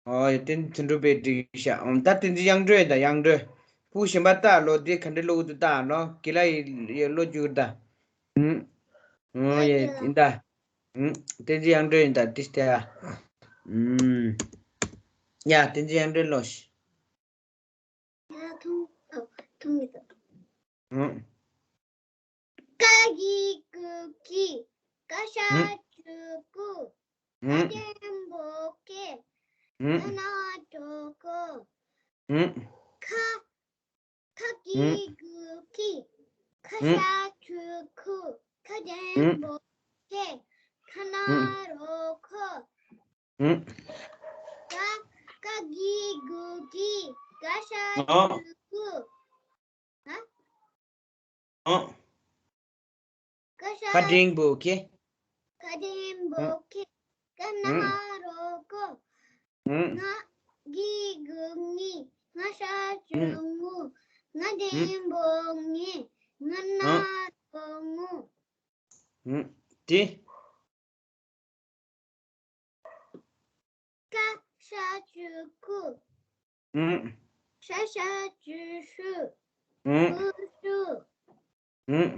ཨོ་ཡ། དེ་ཚིག་གྲུབ་པའི་སྒྲིག་ཤག་ཨོམ། ད་དེ་ཚོ་དབྱངས་འགྲོས་ཡིན་ད། དབྱངས་འགྲོས། ཕུ་གཞན་པ་ལྟ་ལོ། དེ་ག་འདྲ་ཀློག་འདུག་ལྟ་ལོ། གི་ལ་ཡི་ཡི་ཀློག་རྒྱུ་ད། ཨུམ། ཨོ་ཡ་ཡིན་ད། ཨུམ། དེ་ཚོ་དབྱངས་འགྲོས་ཡིན་ད། དེ་སྟེ་ཡ། ཨུམ། ཡ་དེ་ཚོ་དབྱངས་འགྲོས་ཀློག་ཤིག་ང་མཐོང་། ཨོ་མཐོང་གི་འདུག་ཨུམ། ཀ་གི་གུ་གི། ཀ་ཤ་ཀྱུ་ཀུ། ཀ་ཨུམ། ཏན་པོ་ཀེ། ཨུམ། ཁ་ན་རོ་ཁོ། ཨུམ། ཁ། ཁ་གི་ཨུམ། གུ་ཁི། ཁ་ཨུམ། ཤ་ཀྱུ་ཁུ། ཁ་ཏན་ཨུམ། པོ་ཀེ། ཁ་ན་ཨུམ། རོ་ཁོ། ཨུམ། ཀ། ཀ་གི་གུ་གི། ཀ་ཤ་ཨོ། ཀྱུ་ཀུ། ཧ། ཨོ། ཀ་ཤ། ཁ་འགྲེང་བུ་ཁེ། ཁ་འགྲེང་བུ་ཨུམ། ཁེ། ཀ་ན་ཨུམ། རོ་ཀོ། ཨུམ། ང་གི་གུ་ངི། ང་ཤ་ཀྱུ་ཨུམ། ངུ། ང་ཨུམ། འགྲེང་བུ་ངེ། ང་ན་ཨུམ། རོ་ངུ། ཨུམ། དེ། ཀ་ཤ་ཀྱུ་ཀུ། ཨུམ། ཤ་ཤ་ཀྱུ་ཤུ། ཨུམ། ཀུ་ཤུ། ཨུམ།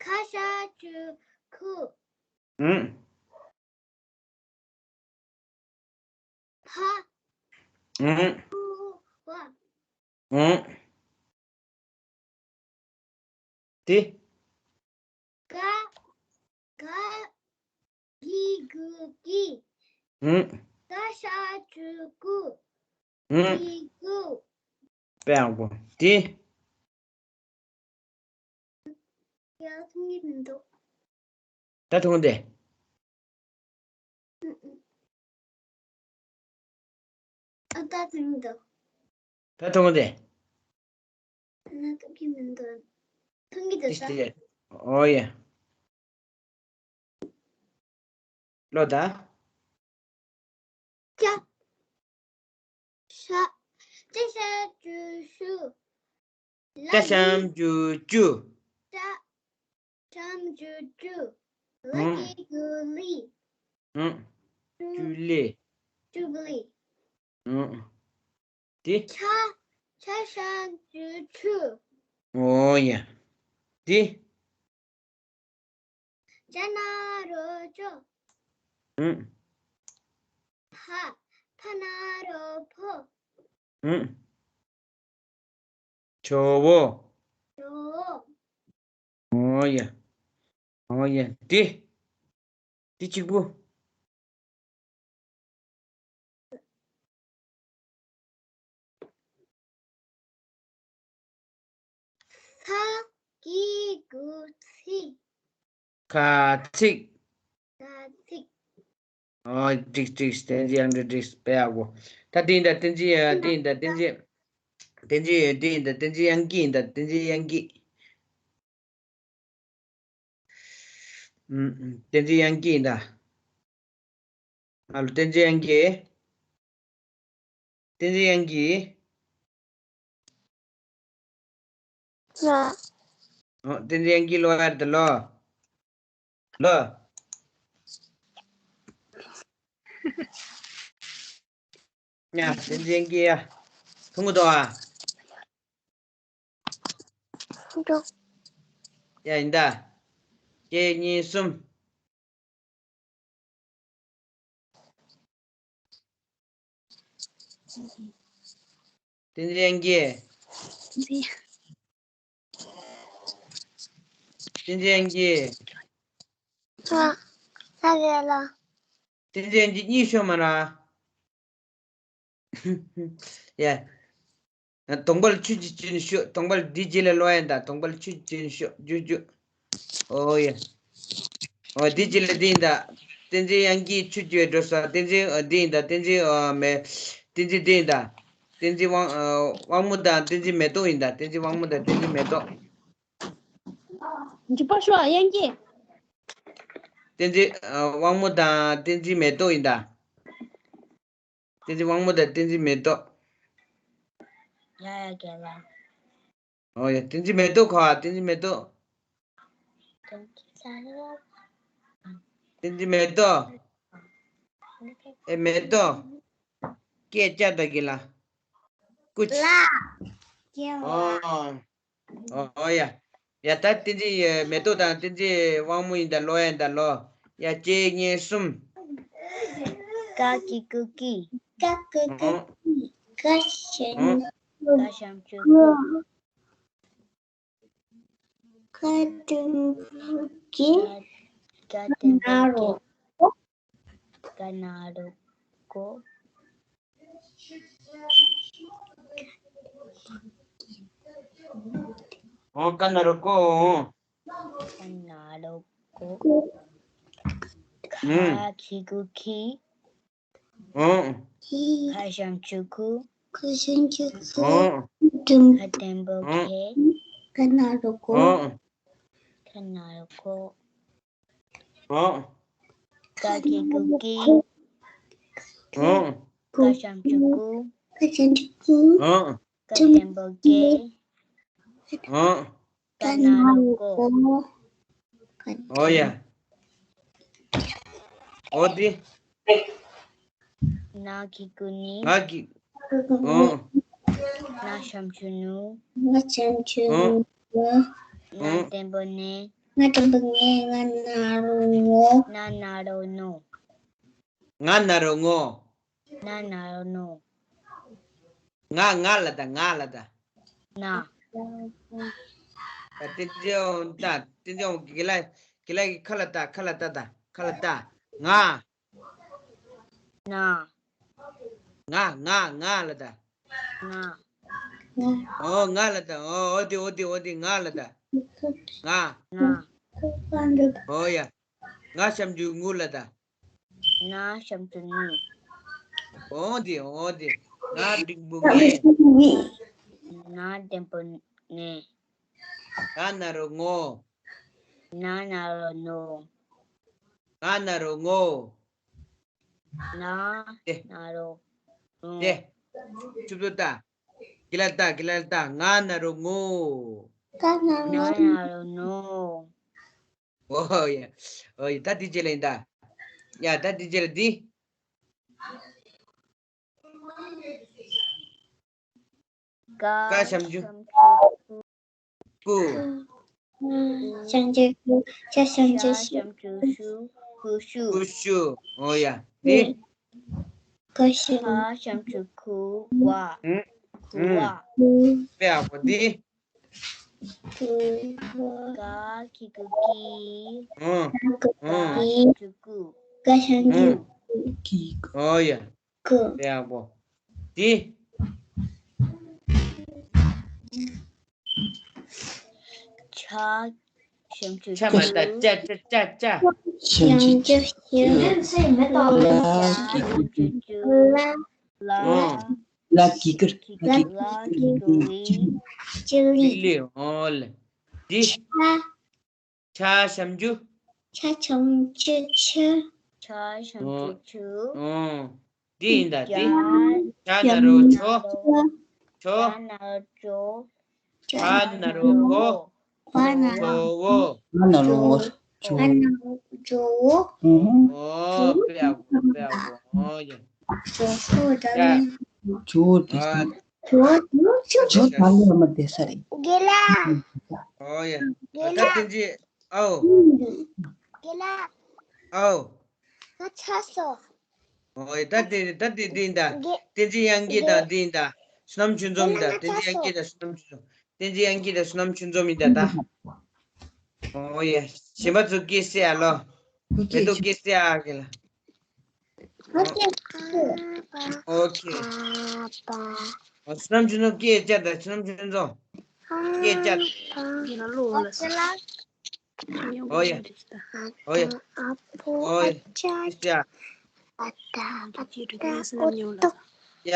ཁ་ཤ་ཀྱུ་ཁུ། ཨུམ། ཕ། ཨུམ། ཕུ་བ། ཨུམ། དེ། ག། ག་གི་གུ་གི། ཨུམ། ག་ཤ་ཀྱུ་ཀུ། ཨུམ། གི་གུ། དཔེ་ཡག་པོ། དེ། ཡ་མཐོང་གི་མི་འདུག་ད་མཐོང་དེ། ཨ་ད་མཐོང་གི་འདུག་ད་མཐོང་དེ། ང་མཐོང་གི་མི་འདུག་མཐོང་གི་འདུག་ད། ཏིས་ཏེ། ཨོ་ཡ། ཀློག་ད། ཅ། ཤ། ཅ་ཤ་ཀྱུ་ཤུ། ལ་ཅ་ཞབས་ཀྱུ་ཅུ། ཅ་ཞབས་ཀྱུ་ཅུ། ལ་ཨུམ། གི་གུ་ལི། ཨུམ། ཅུ་ལི། ཅུ་ལི། ཨུམ། དེ། ཆ། ཆ་ཞབས་ཀྱུ་ཆུ། ཨོ་ཡ། དེ། ཇ་ན་རོ་ཇོ། ཨུམ། ཕ། ཕ་ན་རོ་ཕོ། ཨུམ། ཇོ་བོ། ཇོ་བོ། ཨོ་ཡ། ཨོ་ཡ། འདི། འདི་གཅིག་པུ། ཁ་གི་གུ་ཚི། ཁ་ཚིག་ཁ་ཚིག་ཨོ་འགྲིག་འགྲིག་བསྟན་འཛིན་དབྱངས་འགྲིག་འགྲིག་དཔེ་ཡག་པོ། ད་འདི་ཡིན་ད་བསྟན་འཛིན་ཡ་འདི་ཡིན་ད་བསྟན་འཛིན། བསྟན་འཛིན་ཡ་འདི་ཡིན་ད་བསྟན་འཛིན་དབྱངས་སྐྱིད་ཡིན་ད་བསྟན་འཛིན་དབྱངས་སྐྱིད། ཨུམ། བསྟན་འཛིན་དབྱངས་སྐྱིད་ཡིན་ད། ཨ་ལོ་བསྟན་འཛིན་དབྱངས་སྐྱིད། བསྟན་འཛིན་དབྱངས་སྐྱིད། ལ། ཨོ་བསྟན་འཛིན་དབྱངས་སྐྱིད་ལོ་ཡར་ད་ལོ། ལོ། ཡ་བསྟན་འཛིན་དབྱངས་སྐྱིད་ཡ། ཐུང་གུ་དོ་ཨ། འགྲོ། ཡ་ཡིན་ད། གཅིག་གཉིས་གསུམ། བསྟན་འཛིན་དབྱངས་སྐྱིད། བསྟན་འཛིན་དབྱངས་སྐྱིད། ཨ། ས་རེད་ལ། བསྟན་འཛིན་དབྱངས་སྐྱིད་གཉིད་ཤོར་མ་ར། ཡ། གདོང་པ་ལ་ཆུ་གཅིག་བྱིན་ཤོག་གདོང་པ་ལ་འདི་རྗེས་ལ་ལོ་ཡན་ད་གདོང་པ་ལ་ཆུ་གཅིག་བྱིན་ཤོག་ཇུ་ཇུ། ཨོ་ཡ། ཨོ་འདི་རྗེས་ལ་འདི་ཡིན་ད། བསྟན་འཛིན་དབྱངས་སྐྱིད་ཆུ་གཅིག་འགྲོ་ས་བསྟན་འཛིན་ཨོ་འདི་ཡིན་ད་བསྟན་འཛིན་ཨོ་མེ། བསྟན་འཛིན་འདི་ཡིན་ད། བསྟན་འཛིན་དབང་ཨོ་དབང་མོ་དང་བསྟན་འཛིན་མེ་ཏོག་ཡིན་ད་བསྟན་འཛིན་དབང་མོ་དང་བསྟན་འཛིན་མེ་ཏོག་འཇིགས་པ་ཤོག་དབྱངས་སྐྱིད། བསྟན་འཛིན་ཨོ་དབང་མོ་དང་བསྟན་འཛིན་མེ་ཏོག་ཡིན་ད། བསྟན་འཛིན་དབང་མོ་དང་བསྟན་འཛིན་མེ་ཏོག་ཡ་ཡ་རྒན་ལགས། ཨོ་ཡ་བསྟན་འཛིན་མེ་ཏོག་ག་བསྟན་འཛིན་མེ་ཏོག་བསྟན་འཛིན་མེ་ཏོག་ཨེ་མེ་ཏོག་སྐད་ཆ་ད་གི་ལ། ཀུ་ཅི། ལ། རྒན་ལགས། ཨོ། ཨོ་ཡ། ཡ་ད་བསྟན་འཛིན་ཡ་མེ་ཏོག་དང་བསྟན་འཛིན་དབང་མོ་ཡིན་ད་ལོ་ཡ་ད་ལོ། ཡ་གཅིག་གཉིས་གསུམ། ཀ་གི་གུ་ཀི། ཀ་གི་གུ་ཀི། ཀ་ཞབས་ཀྱུ་ཀ། ཀ་ཞབས་ཀྱུ་ཀུ། ཀ་ཏུ་ཀི། ཀ་ཏུ་ཀི། ཀ་ན་རོ་ཀོ། ཨོ་ཀ་ན་རོ་ཀོ། ཀ་ན་རོ་ཀོ། ཁ་གི་གུ་ཁི། ཨོ། ཁ་ཞབས་ཀྱུ་ཁུ། ཁ་ཞབས་ཀྱུ་ཁུ། ཨོ། ཁ་ཏན་པོ་ཁེ། ཀ་ན་རོ་ཀོ། ཨོ། ཀ་ན་རོ་ཀོ། ཨོ། ཀ་གི་གུ་ཀི། ཨོ། ཀ་ཞབས་ཀྱུ་ཀུ། ཀ་ཞབས་ཀྱུ་ཀུ། ཨོ། ཀ་ཏན་པོ་ཀེ། ཨོ། ཀ་ན་རོ་ཀོ། ཨོ་ཡ། ཨོ་དེ། ན་གི་གུ་ནི། ང་གི། ཨོ། ན་ཞབས་ཀྱུ་ནུ། ན་ཞབས་ཀྱུ་ཨོ། ནུ། ན་ཏན་པོ་ནེ། ན་ཏན་པོ་ནེ། ང་ན་རོ་ངོ། ན་ན་རོ་ངོ། ང་ན་རོ་ངོ། ན་ན་རོ་ནོ། ང་ང་ལ་ད་ང་ལ་ད། ན། ད་དེ་ཅི་ཡོང་ད་དེ་ཅི་ཡོང་གི་ལ་གི་ལ་གི་ཁ་ལ་ད་ཁ་ལ་ད་ད་ཁ་ལ་ད། ང་། ན། ང་ང་ང་ལ་ད། ང་། ང་། ཨོ་ང་ལ་ད། ཨོ་ཨོ་དེ་ཨོ་དེ་ཨོ་དེ་ང་ལ་ད། ང་། ང་། ཨོ་ཡ། ང་ཞབས་ཀྱུ་ངུ་ལ་ད། ན་ཞབས་ཀྱུ་ནུ། ཨོ་དེ་ཨོ་དེ། ན་འགྲེང་བུ་ངེ། ན་ཏན་པོ་ནེ། ང་ན་རོ་ངོ། ང་ན་རོ་ནོ། ང་ན་རོ་ངོ། ང་ན་རོ་ངོ། དེ། ཆུབ་ཏུ་ལྟ། གི་ལ་ལྟ་གི་ལ་ལྟ་ང་ན་རོ་ངོ། ང་ན་རོ་ནོ། ཨོ་ཡ། ཨོ་ཡ་ད་འདི་རྗེས་ལ་ཡིན་ད། ཡ་ད་འདི་རྗེས་ལ་འདི། ཀ་ཀ་ཞབས་ཀྱུ། ཀུ། ཞབས་ཀྱུ་གུ། ཤ་ཞབས་ཀྱུ་ཤུ། ཤ་ཞབས་ཀྱུ་ཤུ། ཀུ་ཤུ། ཀུ་ཤུ། ཨོ་ཡ། འདི། ཀུ་ཤུ། ཤ་ཞབས་ཀྱུ་ཁུ། ཝ། ཨུམ། ཁུ་ཝ། ཨུམ། དཔེ་ཡག་པོ་འདི། ཁུ་ཝ། ག་གི་གུ་གི། ཨུམ། ག་གི་གུ་གི། ཨུམ། ཤ་ཞབས་ཀྱུ་ཀུ། ཀ་ཞབས་ཀྱུ། ཨུམ། ཀུ། ཨོ་ཡ། ཀུ། དཔེ་ཡག་པོ། འདི། ཆ་ཞབས་ཀྱུ་ཆ་མ་ཆུ། ལྟ་ཅ་ཅ་ཅ་ཅ། ཞབས་ཀྱུ་ཞབས་ཀྱུ་ཞུ། ལ་གི་གུ་ལ། ལ། ཨོ། ལ་གི་གུ་ལ་གི་གུ་ལི། ཅི་ལི། ཅི་ལི། ཨོ་ལེ། འདི། ཆ། ཆ་ཞབས་ཀྱུ། ཆ་ཞབས་ཀྱུ་ཆུ། ཆ་ཞབས་ཀྱུ་ཆུ། ཨོ། འདི་ཡིན་ད་འདི། ཇ། ཇ་ན་རོ་ཇོ། ཇོ། ཇ་ན་རོ་ཇོ། བ་ན་རོ་བོ། བ་ན་རོ། ཇོ་བོ། བ་ན་རོ་བོ། ཇོ། བ་ན་རོ་ཇོ་བོ། ཨོ། ཨོ། དཔེ་ཡག་པོ། དཔེ་ཡག་པོ། ཨོ་ཡ། ཇོ་བོ་ད། ཡ། ཇོ་བོ་དེ། ཨོ། ཇོ་བོ་ཇོ་བོ་ད་ལོ་མ་དེ་ས་རེད། དགེ་ལགས། ཨོ་ཡ། དགེ་ལགས། ད་དེ་འདྲ། ཨའོ། དགེ་ལགས། ཨའོ། ང་ཆགས་སོང་། ཨོ་ཡ། ད་དེ་ད་དེ་དེ་ཡིན་ད། དགེ། བསྟན་འཛིན་དབྱངས་སྐྱིད་དང་དེ་ཡིན་ད། བསོད་ནམས་ཆོས་འཛོམས་ཡིན་ད། དགེ་ལགས་ང་ཆགས་སོང་། བསྟན་འཛིན་དབྱངས་སྐྱིད་དང་བསོད་ནམས་ཆོས་འཛོམས། བསྟན་འཛིན་དབྱངས་སྐྱིད་དང་བསོད་ནམས་ཆོས་འཛོམས་ཡིན་ད་ད། ཨོ་ཡ། གཞན་པ་ཚོ་སྐད་བཤད་ཨ་ལོ། མེ་ཏོག་སྐད་བཤད་ཨ་གི་ལ། ཨོ་ཁེ། ཨོ་ཁེ། ཨོ་བསོད་ནམས་ཆོས་འཛོམས་སྐད་བཅར་ད། བསོད་ནམས་ཆོས་འཛོམས་སྐད་བཅར། ཨོ་ཡ། ཨོ་ཡ། ཨོ་ཡ། ཡ།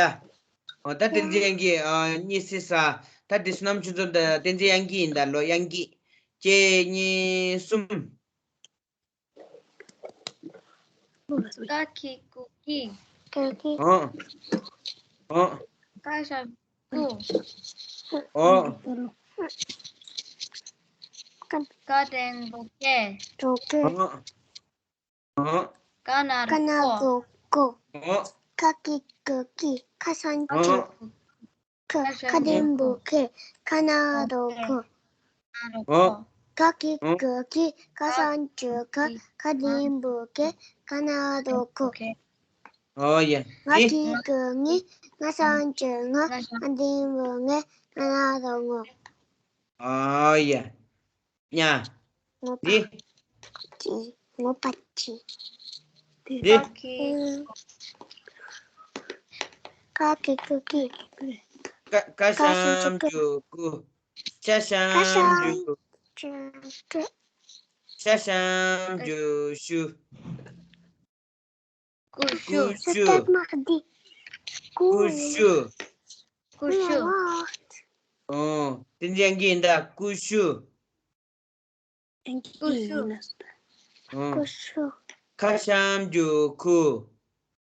ཨོ་ད་བསྟན་འཛིན་དབྱངས་སྐྱིད་ཨ་གཉིས་སེ་ས། ད་དེ་བསོད་ནམས་ཆོས་འཛོམས་དང་བསྟན་འཛིན་དབྱངས་སྐྱིད་ཡིན་ད་ལོ། དབྱངས་སྐྱིད། གཅིག་གཉིས་གསུམ། ཀ་གི་གུ་གི། ཀ་གི། ཨོ། ཨོ། ཀ་ཞབས་ཀྱུ་ཀུ། ཨོ། ཀ། ཀ་འགྲེང་བུ་ཀེ། ཀེ། ཨོ། ཨོ། ཀ་ན་རོ་ཀ། ཀ་ན་རོ་ཀོ། ཨོ། ཀ་གི་གུ་གི། ཁ་ཞབས་ཀྱུ། ཨོ། ཁ། ཁ་འགྲེང་བུ་ཁེ། ཁ་ན་རོ་ཁོ། ཨོ། ཀ་གི་གུ་གི། ཁ་ཞབས་ཀྱུ་ཁ། ཁ་འགྲེང་བུ་ཁེ། ཁ་ན་རོ་ཁོ། ཨོ་ཡ། ང་གི་གུ་ངི། ང་ཞབས་ཀྱུ་ང་། ང་འགྲེང་བུ་ངེ། ང་ན་རོ་ངོ། ཨོ་ཡ། ཉ། ངོ་པ། འདི། ཅི། ངོ་པ་ཅི། འདི། ཀ་གི། ཀ་གི་གུ་གི། ཀ། ཀ་ཞབས་ཀྱུ་ཀུ། ཤ་ཞབས་ཀྱུ། ཀྱུ་ཀུ། ཤ་ཞབས་ཀྱུ་ཤུ། ཀུ་ཤུ། ཀུ་ཤུ། ཀུ་ཤུ། ཀུ་ཤུ། ཨོ། དེ་འདྲ་ཡང་གི་ཡིན་ད། ཀུ་ཤུ། ཀུ་ཤུ། ཨོ། ཀུ་ཤུ། ཁ་ཞབས་ཀྱུ་ཁུ།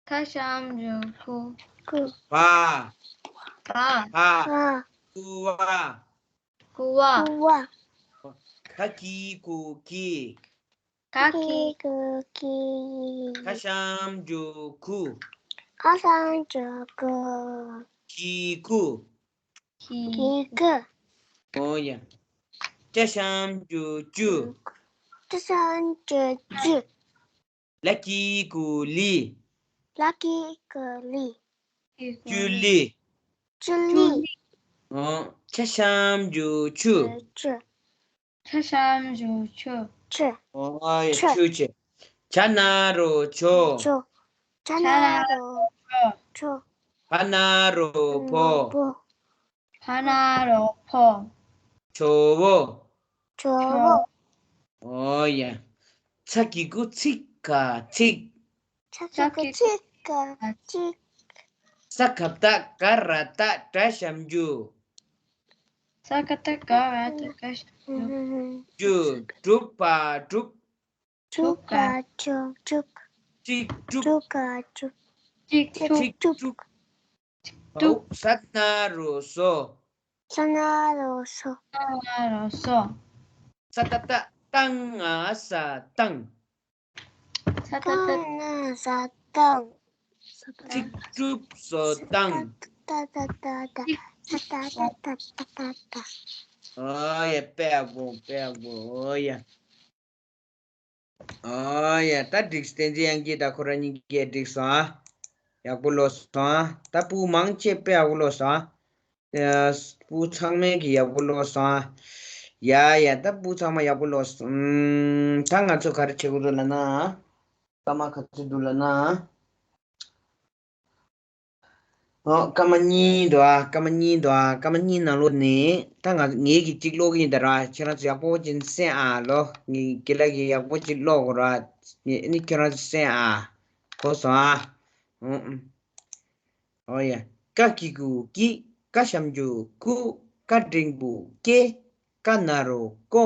ཁ་ཞབས་ཀྱུ་ཁུ། ཁུ། བ། བ། བ། བ། ཀུ་བ། ཀུ་བ། ཀུ་བ། ཁ་གི་གུ་གི། ཁ་གི་གུ་གི། ཁ་ཞབས་ཀྱུ་ཁུ། ཁ་ཞབས་ཀྱུ་ཁུ། གི་གུ། གི་གུ། ཨོ་ཡ། ཅ་ཞབས་ཀྱུ་ཅུ། ཅ་ཞབས་ཀྱུ་ཅུ། ལ་གི་གུ་ལི། ལ་གི་གུ་ལི། ཅུ་ལི། ཅུ་ལི། ཨོ། ཆ་ཞབས་ཀྱུ་ཆུ། ཆུ། ཆ་ཞབས་ཀྱུ་ཆུ། ཆུ། ཨོ་ཡ། ཆུ། ཆུ་ཆེ། ཇ་ན་རོ་ཇོ། ཇོ། ཇ་ན་རོ་ཇོ། བ་ན་རོ་བོ། བོ། བ་ན་རོ་བོ། ཇོ་བོ། ཇོ་བོ། ཨོ་ཡ། ཚ་གི་གུ་ཚི་ག་ཚིག། ཚ་གི་གུ་ཚི་ག་ཚིག། ས་ག་བཏགས་སྒ་ར་བཏགས་སྒྲ་ཞབས་ཀྱུ། ས་ག་བཏགས་སྒ་ར་བཏགས་སྒྲ་ཞབས་ཀྱུ། ཀྱུ། སྒྲུབ་པ་སྒྲུབ། སྒྲུབ་པ་སྒྲུབ། སྒྲུབ། ཅིག་སྒྲུབ། སྒྲུབ་པ་སྒྲུབ། ཅིག་སྒྲུབ། ཅིག་སྒྲུབ། ཏུ། ས་ན་རོ་སོ། ས་ན་རོ་སོ། ས་ན་རོ་སོ། ས་ཏ་བཏགས་སྟ་ང་ས་སྟངས། ས་ཏ་བཏགས་སྟ་ང་ས་སྟངས། ཅིག་སྒྲུབ་སོ་བཏང་། ཏ་ཏ་ཏ་ཏ། ཏ་ཏ་ཏ་ཏ། ཨོ་ཡ། དཔེ་ཡག་པོ། དཔེ་ཡག་པོ། ཨོ་ཡ། ཨོ་ཡ། ད་འགྲིགས། བསྟན་འཛིན་དབྱངས་སྐྱིད་དང་ཁོ་རང་གཉིས་ཀས་འགྲིགས་སོང་ཨ། ཡག་པོ་ཀློག་སོང་ཨ། ད་སྤུ་གུ་མང་ཆེ་དཔེ་ཡག་པོ་ཀློག་སོང་ཨ། ཨ། སྤུ་གུ་ཚང་མས་ཀྱིས་ཡག་པོ་ཀློག་སོང་ཨ། ཡ་ཡ། ད་སྤུ་གུ་ཚང་མ་ཡག་པོ་ཀློག་སོང་། ཨམ། ད་ང་ཚོ་ག་རེ་བྱེད་དགོས་འདུག་ལབ་ན། སྐར་མ་ག་ཚོད་འདུག་ལབ་ན། ཨོ། སྐར་མ་གཉིས་འདུག་ཨ། སྐར་མ་གཉིས་འདུག་ཨ། སྐར་མ་གཉིས་ནང་ལོགས་ནས་ད་ང་ངེད་ཀྱིས་གཅིག་ཀློག་གི་ཡིན་ད་ར། ཁྱེད་རང་ཚོ་ཡག་པོ་ཅིག་གསན་ཨ། ལོ། ངེད་ཀྱི་ལག་གིས་ཡག་པོ་ཅིག་ཀློག་དགོས་ར། ངེད་ནི་ཁྱེད་རང་ཚོ་གསན་ཨ། གོ་སོང་ཨ། ཨོ། ཨོ་ཡ། ཀ་གི་གུ་ཀི། ཀ་ཞབས་ཀྱུ་ཀུ། ཀ་འགྲེང་བུ་ཀེ། ཀ་ན་རོ་ཀོ།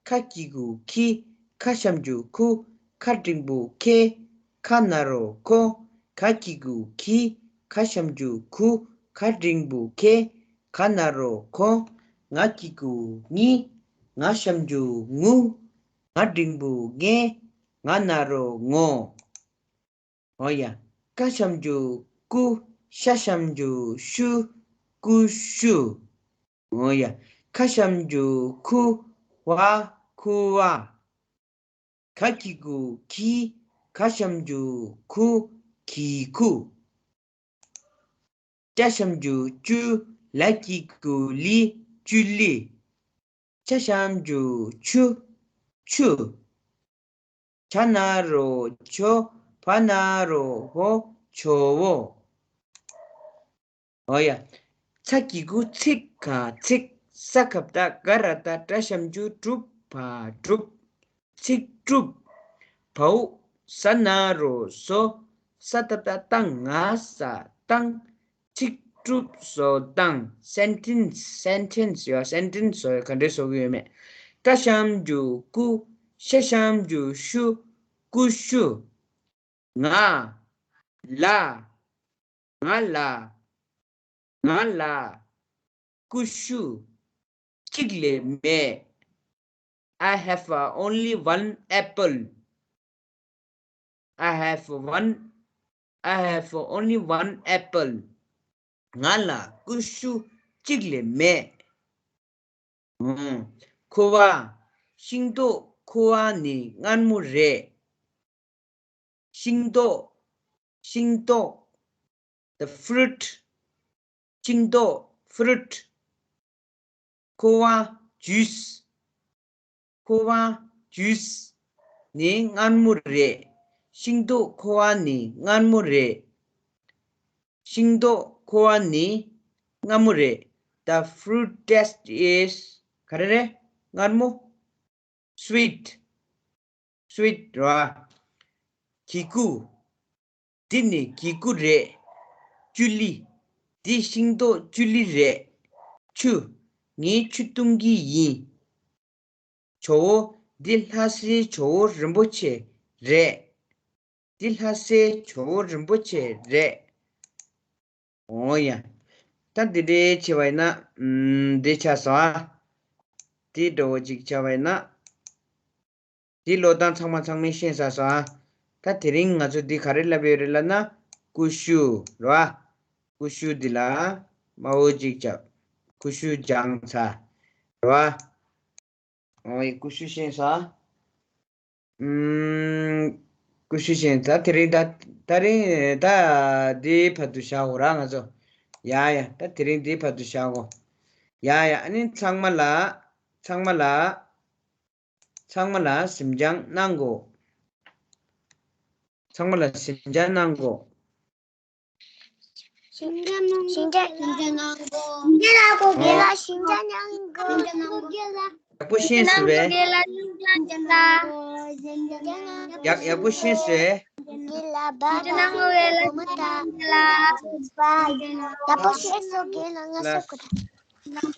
ཁ་གི་གུ་ཁི། ཁ་ཞབས་ཀྱུ་ཁུ། ཁ་འགྲེང་བུ་ཁེ། ཁ་ན་རོ་ཁོ། ཁ་གི་གུ་ཁི། ཁ་ཞབས་ཀྱུ་ཁུ། ཁ་འགྲེང་བུ་ཁེ། ཁ་ན་རོ་ཁོ། ང་གི་གུ་ངི། ང་ཞབས་ཀྱུ་ངུ། ང་འགྲེང་བུ་ངེ། ང་ན་རོ་ངོ། ཨོ་ཡ། ཀ་ཞབས་ཀྱུ་ཀུ། ཤ་ཞབས་ཀྱུ་ཤུ། ཀུ་ཤུ། ཨོ་ཡ། ཁ་ཞབས་ཀྱུ་ཁུ། བ། ཁུ་བ། ག་གི་གུ་གི། ག་ཞབས་ཀྱུ་གུ། གི་གུ། ཅ་ཞབས་ཀྱུ་ཅུ། ལ་གི་གུ་ལི། ཅུ་ལི། ཆ་ཞབས་ཀྱུ་ཆུ། ཆུ། ཇ་ན་རོ་ཇོ། བ་ན་རོ་བོ། ཇོ་བོ། ཨོ་ཡ། ཚ་གི་གུ་ཚི། ག་ཚིག། ས་ག་བཏགས་སྒ་ར་བཏགས་སྒྲ། ཞབས་ཀྱུ་སྒྲུ། བ་སྒྲུབ། ཚིག་གྲུབ། བའོ། ཟ་ན་རོ་ཟོ། ས་ཏ་བཏགས་སྟ། ང་ས་བཏང་། ཚིག་གྲུབ་བཟོ་བཏང་། སེན་ཊེན་སི། སེན་ཊེན་སི་ཡོད། སེན་ཊེན་སི་བཟོ་ཡོད། ག་འདྲས་བཟོ་གི་ཡོད་མེད། ཀ་ཞབས་ཀྱུ་ཀུ། ཤ་ཞབས་ཀྱུ་ཤུ། ཀུ་ཤུ། ང་། ལ། ང་ལ། ང་ལ་ཀུ་ཤུ་གཅིག་ལས་མེད། I have uh, only one apple. I have one. I have only one apple. ང་ལ་ཀུ་ཤུ་གཅིག་ལས་མེད། ཨང་། ཁུ་བ། ཤིང་ཏོག་ཁུ་བ་ནི་མངར་མོ་རེད། ཤིང་ཏོག་ཤིང་ཏོག the fruit. ཤིང་ཏོག fruit. ཁུ་བ juice. ཁུ་བ juice ནི་མངར་མོ་རེད། ཤིང་ཏོག་ཁུ་བ་ནི་མངར་མོ་རེད། ཤིང་ཏོག་ཁུ་བ་ནི་མངར་མོ་རེད། The fruit taste is ག་རེ་རེད། མངར་མོ། Sweet. Sweet ར། གི་གུ། འདི་ནི་གི་གུ་རེད། ཅུ་ལི། འདི་ཤིང་ཏོག་ཅུ་ལི་རེད། ཆུ། ངས་ཆུ་བཏུང་གི་ཡིན། ཇོ་བོ། འདི་ལྷ་སའི་ཇོ་བོ་རིན་པོ་ཆེ་རེད། འདི་ལྷ་སའི་ཇོ་བོ་རིན་པོ་ཆེ་རེད། འོ་ཡ། ད་འདི་འདྲའི་བྱས་པ་ཡིན་ན། ཨམ། འདི་ཆགས་སོང་ཨ། འདི་འདྲ་བོ་ཅིག་བྱས་པ་ཡིན་ན། འདི་ཀློག་སྟངས་ཚང་མ་ཚང་མས་ཤེས་ཚར་སོང་ཨ། ད་དེ་རིང་ང་ཚོ་འདི་ག་རེ་ལབ་ཡོད་རེད་ལབ་ན། ཀུ་ཤུ་རེད་བ། ཀུ་ཤུ་འདི་ལ་དམར་པོ་ཅིག་བྱས། ཀུ་ཤུ་སྦྱངས་ཚར་རེད་བ། ཨོ་ཡ། ཀུ་ཤུ་ཤེས་སོང་ཨ། ཨུམ། ཀུ་ཤུ་ཤེས། ད་དེ་རིང་ད། ད་རིང་ད་འདི་བར་དུ་བཞག་གོ་ར་ང་ཚོ། ཡ་ཡ། ད་དེ་རིང་འདི་བར་དུ་བཞག་གོ། ཡ་ཡ། ཨ་ནི་ཚང་མ་ལ། ཚང་མ་ལ། ཚང་མ་ལ་གཟིམ་འཇག་གནང་གོ། ཚང་མ་ལ་གཟིམ་འཇག་གནང་གོ། ཞིང་ཆ་ནང་ཞིང་ཆ་ཞིང་ཆ་ནང་གོ། ཞིང་ཆ་ནང་གོ། དགེ་ལ་ཞིང་ཆ་ནང་གོ། ཞིང་ཆ་ནང་གོ། ཡག་པོ་ཤེས་སོང་བས། དགེ་ལ་ཞིང་ཆ་ནང་གོ། ཞིང་ཆ་ནང་གོ། ཡག་ཡག་པོ་ཤེས་སོང་བས། དགེ་ལ་བ་ཞིང་ཆ་ནང་གོ། དགེ་ལ་བུ་མོ་ད་དགེ་ལ་ཡག་པོ་ཤེས་སོང་། དགེ་ལ་ང་ལ་སོ་གོ། ནང་གོ།